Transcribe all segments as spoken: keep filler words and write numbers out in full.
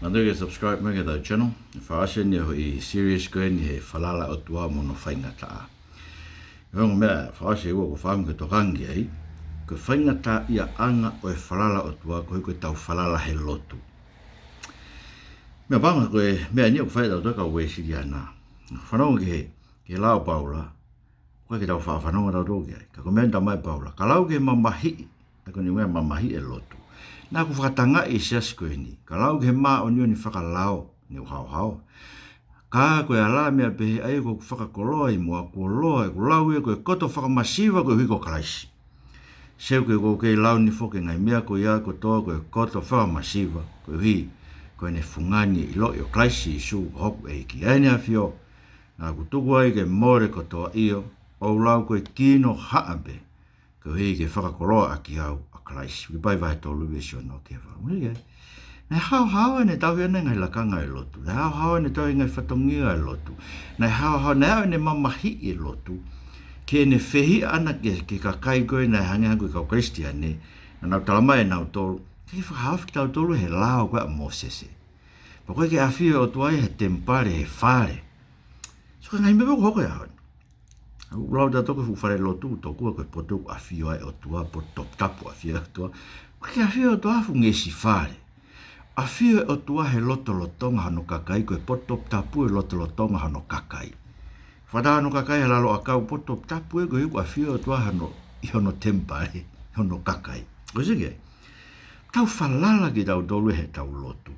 Manatuʻi ke subscribe mai ki heʻetau channel. Fakaʻosi eni ʻo e series ko eni he falala ʻOtua mo hono faingataʻa. Ko e ongo meʻa fakaʻosi ʻe ua ʻoku ou fakaʻamu ke tokanga ki ai, ko e faingataʻaʻanga ʻo e falala ʻOtua koeʻuhi ko ʻetau falala he lotu. Meʻapango ko e meʻa eni ʻoku fai ʻe tautolu kau Uēsiliana. Fanongo ki he, ki he lao ʻa Paula, ʻoku ʻikai ke tau faʻa fanongo tautolu ki ai. Ka ko e meʻa eni ʻoku talamai ʻe Paula, ka lau ki he mamahiʻi, ʻa ia ko eni meʻa mamahiʻi e lotu. Naʻa ku fakatangaʻi e siasi ko eni, ka lau ki he māʻoniʻoni fakalao, ne u haohaoa. Ka ko e ala meʻa pehē ʻa ia ʻoku ou fakakoloa ʻi muʻa, kuo loa ʻeku lau ia ko e koto fakamasiva koeʻuhi ko Kalaisi. Seuke, ʻoku ou kei lau ni foki e ngaahi meʻa ko ia kotoa ko e koto fakamasiva koeʻuhi ko ʻene fungani e ʻiloʻi ʻo Kalaisi Sīsū ko hoku ʻEiki. ʻA ʻEne ʻAfio naʻa ku tuku ai ke mole kotoa, ʻio, ʻoku ou lau ko e kinohaʻa pē, koeʻuhi ke fakakoloa ʻaki au ʻa Kalaisi. Filipai vahe tolu veesi ono ki he valu. Muli ai. Naʻe haohaoa ʻene tauhi ʻene ngaahi lakanga e lotu. Naʻe haohaoa ʻene tauhi e ngaahi fatongia e lotu. Naʻe haohaoa, naʻe ʻi ai ʻene mamahiʻi e lotu ki heʻene fehiʻa ʻana ki he, ki he kakai ko ē naʻe hangē ha ngaahi kau Kalisitiane, naʻa nau talamai ʻe nautolu, ʻikai ke fakahaofi kitautolu he lao ko ē ʻa Mōsese. Pea ʻoku ʻikai ke ʻafio e ʻOtua ia he temipale, he fale. So ko e ngaahi meʻa pē ʻoku hoko he ʻaho ni. ʻOku lau tautolu ko e fuʻu fale lotu, tokua ko e potu ʻoku ʻafio ai e ʻOtua, potu toputapu ʻafio ai e ʻOtua. ʻOku ʻikai ke ʻafio e ʻOtua he fuʻu ngeʻesi fale. ʻAfio e ʻOtua he lotolotonga hono kakai, ko e potu toputapu e lotolotonga hono kakai. Fata hono kakai he lalo ʻakau, potu toputapu ē, koeʻuhi ʻoku ʻafio e ʻOtua hono, ʻi hono temipale, hono kakai. Ko e sike, tau falala kitautolu heʻetau lotu.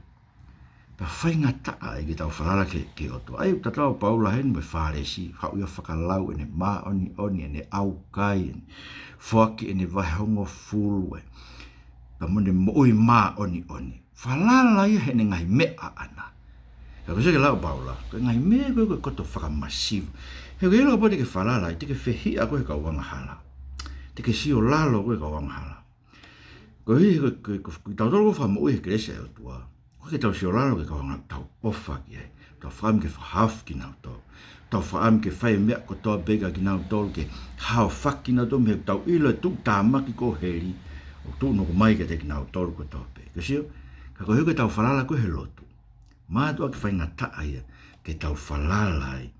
Pea faingataʻa ai ke tau falala ki he, ki he ʻOtua. ʻA ia ʻoku tatau ʻa Paula heni mo e Fālesi, haʻu ia ʻo fakalau ʻene māʻoniʻoni, ʻene ʻaukai, ʻene foaki ʻene vahe hongofulu ē, pea mo ʻene moʻui māʻoniʻoni. Falala ia heʻene ngaahi meʻa ʻaʻana. Ka ko e sike, lau ʻa Paula, ko e ngaahi meʻa ko ē ko e koto fakamasiva. He ʻoku ʻikai lava pē te ke falala ai, te ke fehiʻa koe he kau angahala. Te ke siolalo koe he kau angahala. Koeʻuhi ko, ko, ko, ko kitautolu ʻoku fakamoʻui he kelesi ʻa e ʻOtua, ʻoku ʻikai ke tau siolalo ki he kau angahala, tau ʻofa ki ai. Tau fakaʻamu ke fakahaofi kinautolu. Tau fakaʻamu ke fai e meʻa kotoa pē kia kinautolu ke haofaki kinautolu mei heʻetau ʻilo e tuʻutāmaki ko heli ʻoku tuʻunuku mai kiate kinautolu kotoa pē. Ke sio, ka koeʻuhi ko ʻetau falala ko ē he lotu, mātuʻaki faingataʻa ia ke tau falala ai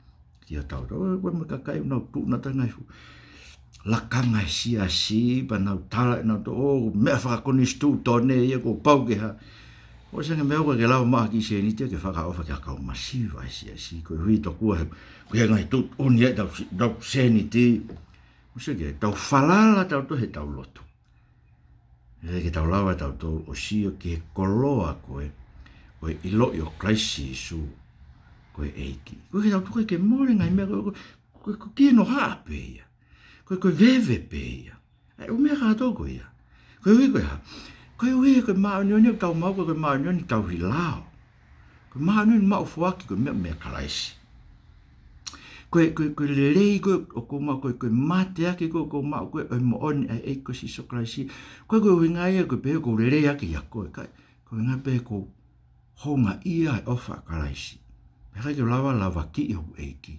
ki hotau, ʻoku ʻi ai mo e kakai ʻoku nau tuʻu nautolu he ngaahi fuʻu lakanga e siasi, pea nau tala ʻe nautolu, ʻo, meʻa fakakonisitūtone ia, kuo pau ke hā. ʻOsi ange e meʻa, ʻoku ʻikai ke lava maʻu ha kiʻi sēniti ia ke fakaʻofa ki he kau masiva e siasi, koeʻuhi tokua he, ko e ngaahi tuʻutuʻuni ia ʻetau, ʻetau sēniti. ʻOsi ange, tau falala tautolu heʻetau lotu. ʻIkai ke tau lava tautolu ʻo sio ki he koloa ko ē ʻo e ʻiloʻi ʻo Kalaisi Sīsū ko e ʻEiki. ʻOku ʻikai ke tau tuku ke mole e ngaahi meʻa ko ē, ko e, ko e, ko e kinohaʻa pē ia. Ko e, ko e veve pē ia. ʻA ia ʻū meʻa kātoa ko ia. Koeʻuhi ko e hā? Koeʻuhi ko e māʻoniʻoni ʻoku tau maʻu, ko e, ko e māʻoniʻoni tauhi lao. Ko e māʻoniʻoni maʻu foaki ko e meʻa, meia Kalaisi. Ko e, ko e, ko e lelei ko ē ʻoku ou maʻu, ko e, ko e mateaki ko ē ʻoku ou maʻu ko ē ʻo e moʻoni ʻa e ʻEiki ko Sīsū Kalaisi. Ko e, ko e ʻuhinga ia ko e pehē ʻoku ou lelei ʻaki ʻiate koe, ka ko e ʻuhinga pē ʻoku ou houngaʻia he ʻofa ʻa Kalaisi. Pea ʻikai ke u lava lavakiʻi hoku ʻEiki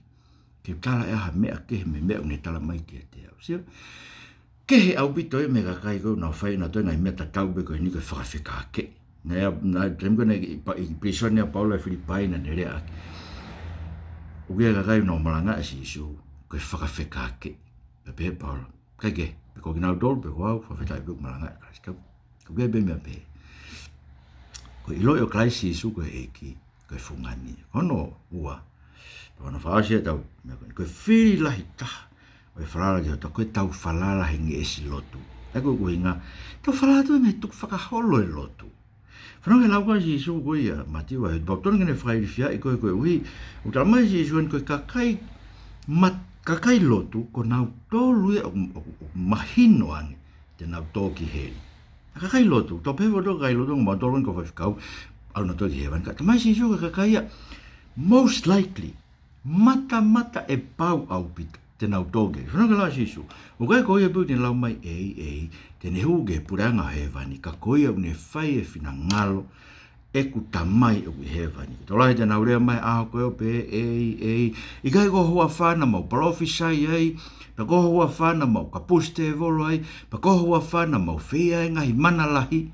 ke u tala ʻe au ha meʻa kehe mei he meʻa ʻoku ne tala mai kiate au. Sio? Kehe ʻaupito ia mei he kakai ko ē ʻoku nau fai ʻenautolu e ngaahi meʻa tatau pē ko eni, ko e fakafekākeʻi. Naʻe, naʻe, taimi ko ē naʻe ʻi, ʻi pilīsone ʻa Paula ʻi Filipai naʻa ne lea ʻaki, ʻoku ʻi ai e kakai ʻoku nau malangaʻi ʻa Sīsū, ko e fakafekākeʻi. Pea pehē ʻe Paula, ʻikai ke, pe ko kinautolu, pe ko au, fakafetaʻi pē ʻoku malangaʻi ʻa Kalaisi. Ka ʻoku ʻi ai pē meʻa pehē. Ko e ʻiloʻi ʻo Kalaisi Sīsū ko e ʻEiki, ko e fungani. Ko hono ua, ko hono fakaʻosi ʻetau meʻa ko eni, ko e fili lahi taha ʻo e falala ki he ʻOtua, ko ʻetau falala he ngeʻesi lotu. ʻA ia ko e ʻuhinga, tau falala atu he ngaahi tukufakaholo e lotu. Fanongo ki he lau ko ē ʻa Sīsū ko ia, Mātiu, ʻa e pau tonu ke ne fakailifiaʻi koe, koeʻuhi ʻoku talamai ʻe Sīsū eni ko e kakai mat-, kakai lotu, ko nautolu ia ʻoku, ʻoku, ʻoku mahino ange te nau tō ki heli. ʻA e kakai lotu, tau pehē ʻoku tō kakai lotu, ʻoku mautolu eni ko e faifekau, ʻalu nautolu ki hēvani. Ka talamai ʻe Sīsū ko e kakai ia, most likely, matamata ʻe pau ʻaupito te nau tō ki heli. Fanongo ki he lau ʻa Sīsū. ʻOku ʻikai ko ia pē te ne lau mai, ʻEiki, ʻEiki, te ne hū ki he puleʻanga ʻo hēvani, ka ko ia ʻoku ne fai e finangalo ʻeku Tamai ʻoku ʻi hēvani. Tokolahi te nau lea mai he ʻaho ko ē ʻo pehē, ʻEiki, ʻEiki, ʻikai ko ho huafa naʻa mau palōfisai ai, pe ko ho huafa naʻa mau kapusi tēvolo ai, pe ko ho huafa naʻa mau fai ai e ngaahi mana lahi.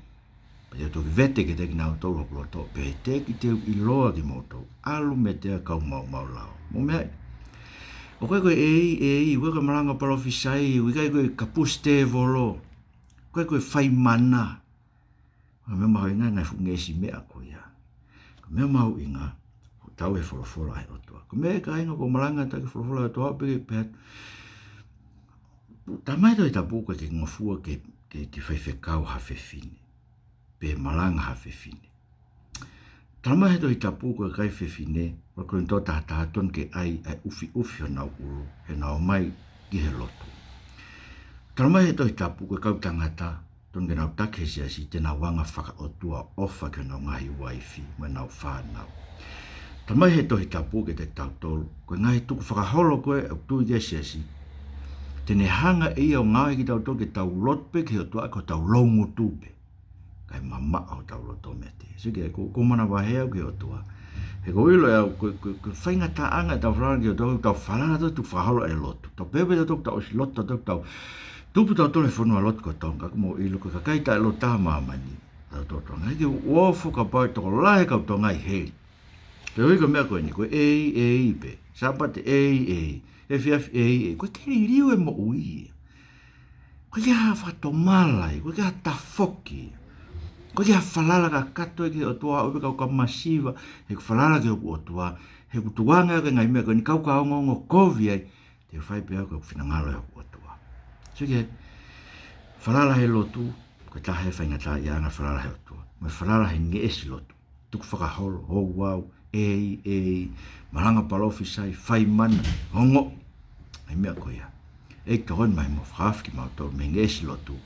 Pea te u toki vete kiate kinautolu hoku loto, pea he teʻeki te u ʻiloa kimoutolu. ʻAlu meiate au kau maumau lao. Mou meaʻi. ʻOku ʻikai ko e ʻEiki, ʻEiki, ʻoku ʻikai ko e malanga palōfisai, ʻoku ʻikai ko e kapusi tēvolo, ʻoku ʻikai ko e fai mana. Ko e meʻa mahuʻinga ngaahi fuʻu ngeʻesi meʻa ko ia. Ko e meʻa mahuʻinga, ʻoku tau he folofola ʻa e ʻOtua. Ko e meʻa kāinga ko e malanga taki folofola ʻa e ʻOtua pē ke pehē. Talamai he Tohi Tapu ʻoku ʻikai ke ngofua ke, ke, ke faifekau ha fefine. Pe malanga ha fefine. Talamai he Tohi Tapu ko e kakai fefine, ʻuluaki Kolinitō taha taha, tonu ke ʻai ʻa e ʻufiʻufi honau ʻulu, heʻenau ō mai ki he lotu. Talamai he Tohi Tapu ko e kau tangata, tonu ke nau taki he siasi, te nau anga fakaʻotua ʻofa ki honau ngaahi uaifi, mo ʻenau fānau. Talamai he Tohi Tapu kiate kitautolu, ko e ngaahi tukufakaholo ko ē ʻoku tuʻu ki he siasi, te ne hanga ʻe ia ʻo ngaohi kitautolu ke tau lotu pē ki he ʻOtua ko hotau loungutu pē. Kae mamaʻo hotau loto meiate ia. Sio ki ai, ʻoku, ʻoku ou manavahē au ki he ʻOtua. He ʻoku ou ʻilo ʻe au, ko, ko, ko e faingataʻaʻanga ʻetau falala ki he ʻOtua, ʻoku tau falala ʻo tukufakaholo e lotu. Tau pehē pē ʻoku tau ʻosi lotu, tau, tau tupu tautolu he fonua lotu ko Tonga, ka ʻoku mou ʻilo ko e kakai taʻelotu ʻa māmani. Tau tō Tonga, ke ʻoua ʻe fakapapau ʻe tokolahi e kau Tonga ʻi heli. Pea ʻoku ʻi ai ko e meʻa ko eni, ko e ʻEiki, ʻEiki pē. Sāpate ʻEiki, ʻEiki. Efiafi ʻEiki, ʻEiki. ʻOku ʻikai ke liliu e moʻui ia. ʻOku ʻikai ha fakatomala ia, ʻoku ʻikai ha tafoki ia. ʻOku ʻikai ha falala kakato ia ki he ʻOtua, ʻoku ʻikai ko e kau masiva, he ʻoku falala ki hoku ʻOtua, he ʻoku tukuange au ki he ngaahi meʻa ko eni, kau ka ongoongo kovi ai, te u fai pē au ko e finangalo ʻo hoku ʻOtua. Sio ki ai, falala he lotu, ko e taha e faingataʻaʻiaʻanga falala he ʻOtua. Mo e falala he ngeʻesi lotu. Tukufakaholo, ouau, ʻEiki, ʻEiki, malanga palōfisai, fai mana, ongoʻi. ʻA e meʻa ko ia. ʻEiki tokoni mai mo fakahaofi kimautolu mei he ngeʻesi lotu,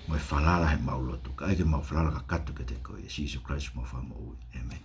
mo e falala heʻemau lotu. Kae ʻai ke mau falala kakato kiate koe, Sīsū Kalaisi homau Fakamoʻui. ʻĒmeni.